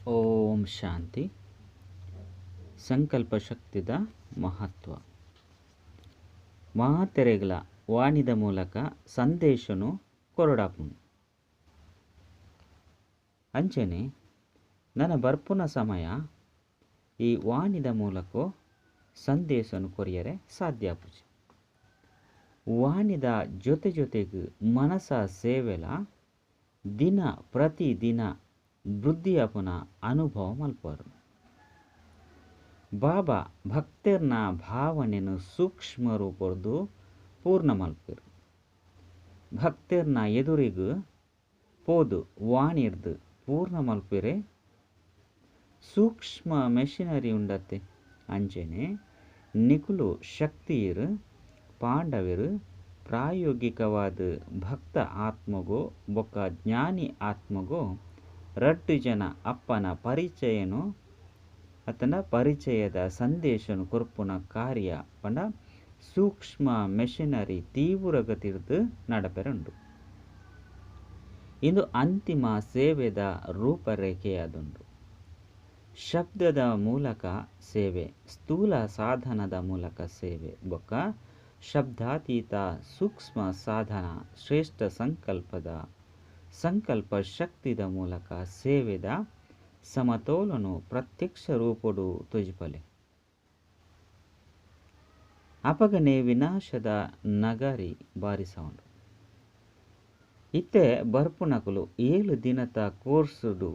ಓಂ ಶಾಂತಿ. ಸಂಕಲ್ಪ ಶಕ್ತಿದ ಮಹತ್ವ. ಮಾತೆರೆಗಳ ವಾಣಿದ ಮೂಲಕ ಸಂದೇಶನು ಕೊರಡಾಪುನು. ಅಂಚನೆ ನನ ಬರ್ಪುನ ಸಮಯ ಈ ವಾಣಿದ ಮೂಲಕ ಸಂದೇಶನು ಕೊರಿಯರೆ ಸಾಧ್ಯ ಆಪುಜಿ. ವಾಣಿದ ಜೊತೆ ಜೊತೆಗೆ ಮನಸ ಸೇವೆಲ ದಿನ ಪ್ರತಿದಿನ ವೃದ್ಧಿಯಾಪುನ ಅನುಭವ ಮಲ್ಪರು. ಬಾಬಾ ಭಕ್ತರ್ನ ಭಾವನೆಯನ್ನು ಸೂಕ್ಷ್ಮ ರೂಪದ್ದು ಪೂರ್ಣ ಮಲ್ಪರು. ಭಕ್ತರ್ನ ಎದುರಿಗು ಪೋದು ವಾಣಿರ್ದು ಪೂರ್ಣ ಮಲ್ಪರೆ ಸೂಕ್ಷ್ಮ ಮೆಷಿನರಿ ಉಂಡತ್ತೆ. ಅಂಚನೆ ನಿಕುಲು ಶಕ್ತಿಯರು ಪಾಂಡವರು ಪ್ರಾಯೋಗಿಕವಾದ ಭಕ್ತ ಆತ್ಮಗೋ ಬೊಕ್ಕ ಜ್ಞಾನಿ ಆತ್ಮಗೋ ರಡ್ಡು ಜನ ಅಪ್ಪನ ಪರಿಚಯನು ಅತನ ಪರಿಚಯದ ಸಂದೇಶನು ಕೊರ್ಪುನ ಕಾರ್ಯ ಪಂಡ ಸೂಕ್ಷ್ಮ ಮೆಷಿನರಿ ತೀವ್ರಗತಿರ್ದು ನಡಪೆರುಂಡು. ಇಂದು ಅಂತಿಮ ಸೇವೆದ ರೂಪರೇಖೆಯಾದುಂಡು. ಶಬ್ದದ ಮೂಲಕ ಸೇವೆ, ಸ್ಥೂಲ ಸಾಧನದ ಮೂಲಕ ಸೇವೆ ಬೊಕ್ಕ ಶಬ್ದಾತೀತ ಸೂಕ್ಷ್ಮ ಸಾಧನ ಶ್ರೇಷ್ಠ ಸಂಕಲ್ಪದ ಸಂಕಲ್ಪ ಶಕ್ತಿದ ಮೂಲಕ ಸೇವೆದ ಸಮತೋಲನು ಪ್ರತ್ಯಕ್ಷ ರೂಪಡು ತೊಜಿಪಲೆ. ಅಪಗನೆ ವಿನಾಶದ ನಗರಿ ಬಾರಿಸೌಂಡು. ಇತ್ತೆ ಬರ್ಪುನಕುಲು 7 ದಿನತ ಕೋರ್ಸುಡು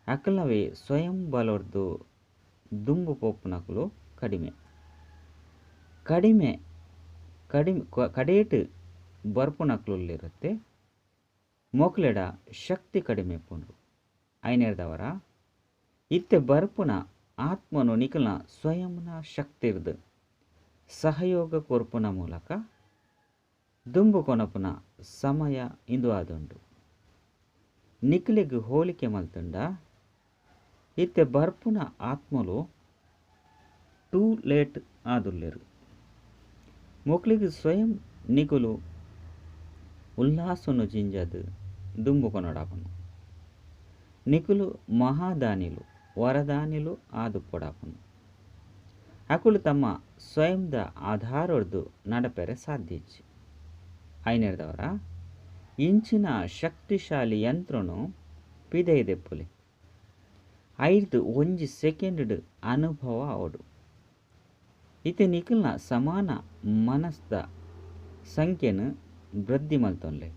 ಅಕಲವೇ ಸ್ವಯಂ ಬಲೊರ್ದು ದುಂಬು ಪೋಪುನಕುಲು ಕಡಿಮೆ ಕಡಿಮೆ ಕಡಿಮೆ ಕಡೇಟು ಬರ್ಪುನಕುಲುಲ್ಲಿರುತ್ತೆ. ಮೊಕ್ಲೆಡ ಶಕ್ತಿ ಕಡಿಮೆ ಪುಂಡು. ಐನೇರ್ದವರ ಇತ್ತೆ ಬರ್ಪುನ ಆತ್ಮನು ನಿಕಲ್ನ ಸ್ವಯಂನ ಶಕ್ತಿರ್ದು ಸಹಯೋಗ ಕೊರ್ಪುನ ಮೂಲಕ ದುಂಬು ಕೊನಪುನ ಸಮಯ ಇಂದು ಆದುಂಡು. ನಿಕ್ಲೆಗ್ ಹೋಲಿಕೆ ಮಲ್ತುಂಡ ಇತ್ತೆ ಬರ್ಪುನ ಆತ್ಮಲು ಟೂ ಲೇಟ್ ಆದುಲ್ಲೆರು. ಮೊಕ್ಲೆಗ್ ಸ್ವಯಂ ನಿಕುಲು ಉಲ್ಲಾಸನು ಜಿಂಜದು ದುಂಬು ಕೊನಡಾಪುನು. ನಿಕುಲು ಮಹಾದಾನಿಲು ವರದಾನಿಲು ಆದುಪ್ಪೊಡಾಪುನು. ಅಕುಲು ತಮ್ಮ ಸ್ವಯಂದ ಆಧಾರೊರ್ದು ನಡಪೆರೆ ಸಾಧ್ಯ ಇಜ್ಜಿ. ಐನೇರ್ದವರ ಇಂಚಿನ ಶಕ್ತಿಶಾಲಿ ಯಂತ್ರನು ಪಿದೈದೆಪ್ಪುಲೆ. ಐದು 1 ಸೆಕೆಂಡ್ ಅನುಭವ ಆವಡು. ಇತ್ತೆ ನಿಕಲ್ನ ಸಮಾನ ಮನಸ್ದ ಸಂಖ್ಯೆನು ವೃದ್ಧಿ ಮಲ್ತೊನ್ಲೆ.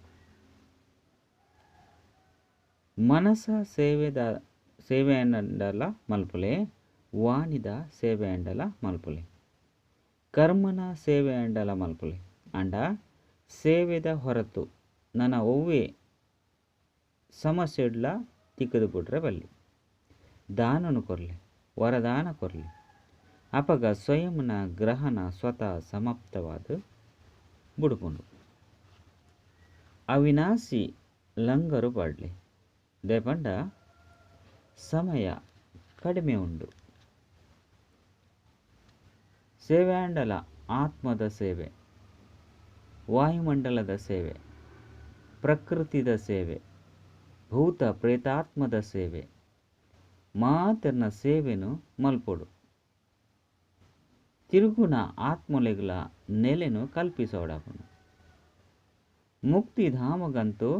ಮನಸ ಸೇವೆದ ಸೇವೆಯಂಡಲ ಮಲ್ಪುಲೆ, ವಾಣಿದ ಸೇವೆಯಂಡಲ ಮಲ್ಪುಲೆ, ಕರ್ಮನ ಸೇವೆಯಂಡಲ ಮಲ್ಪುಲೆ. ಅಂಡ ಸೇವೆದ ಹೊರತು ನನ್ನ ಒವ್ವೆ ಸಮಸ್ಯೆಡ್ಲ ತಿಕ್ಕದು ಬಿಟ್ರೆ ಬಲ್ಲಿ. ದಾನನು ಕೊರ್ಲೆ, ವರದಾನ ಕೊರ್ಲೆ. ಅಪಗ ಸ್ವಯಂನ ಗ್ರಹಣ ಸ್ವತಃ ಸಮಾಪ್ತವಾದ ಬುಡುಪುಂಡು. ಅವಿನಾಶಿ ಲಂಗರು ಪಾಡ್ಲೆ. ದೇಪಂಡ ಸಮಯ ಕಡಿಮೆ ಉಂಡು. ಸೇವೆಯಾಂಡಲ ಆತ್ಮದ ಸೇವೆ, ವಾಯುಮಂಡಲದ ಸೇವೆ, ಪ್ರಕೃತಿದ ಸೇವೆ, ಭೂತ ಪ್ರೇತಾತ್ಮದ ಸೇವೆ ಮಾತರ್ನ ಸೇವೆನು ಮಲ್ಪೊಡು. ತಿರುಗುಣ ಆತ್ಮಲೆಗಳ ನೆಲೆನು ಕಲ್ಪಿಸೋಡಾಪುನು. ಮುಕ್ತಿಧಾಮಗಂತೂ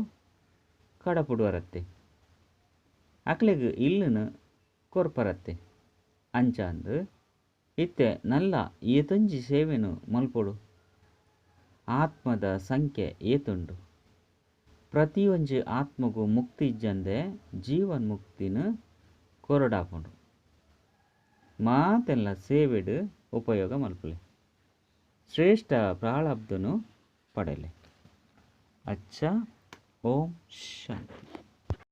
ಕಡಪುಡುವರತ್ತೆ, ಅಕ್ಲೆಗ್ ಇಲ್ಲನು ಕೊರ್ಪರತ್ತೆ. ಅಂಚಾಂದು ಇತ್ತೆ ನಲ್ಲ ಏತೊಂಜಿ ಸೇವೆನು ಮಲ್ಪೊಡು. ಆತ್ಮದ ಸಂಖ್ಯೆ ಏತುಂಡು. ಪ್ರತಿಯೊಂಜಿ ಆತ್ಮಗೂ ಮುಕ್ತಿ ಇಜ್ಜಂದೆ ಜೀವನ್ ಮುಕ್ತಿನ ಕೊರಡಾಪುಂಡು. ಮಾತೆಲ್ಲ ಸೇವೆಡು ಉಪಯೋಗ ಮಲ್ಪುಲೆ. ಶ್ರೇಷ್ಠ ಪ್ರಾಳಬ್ಧನು ಪಡೆಲೆ. ಅಚ್ಚ. ಓಂ ಶಾಂತಿ.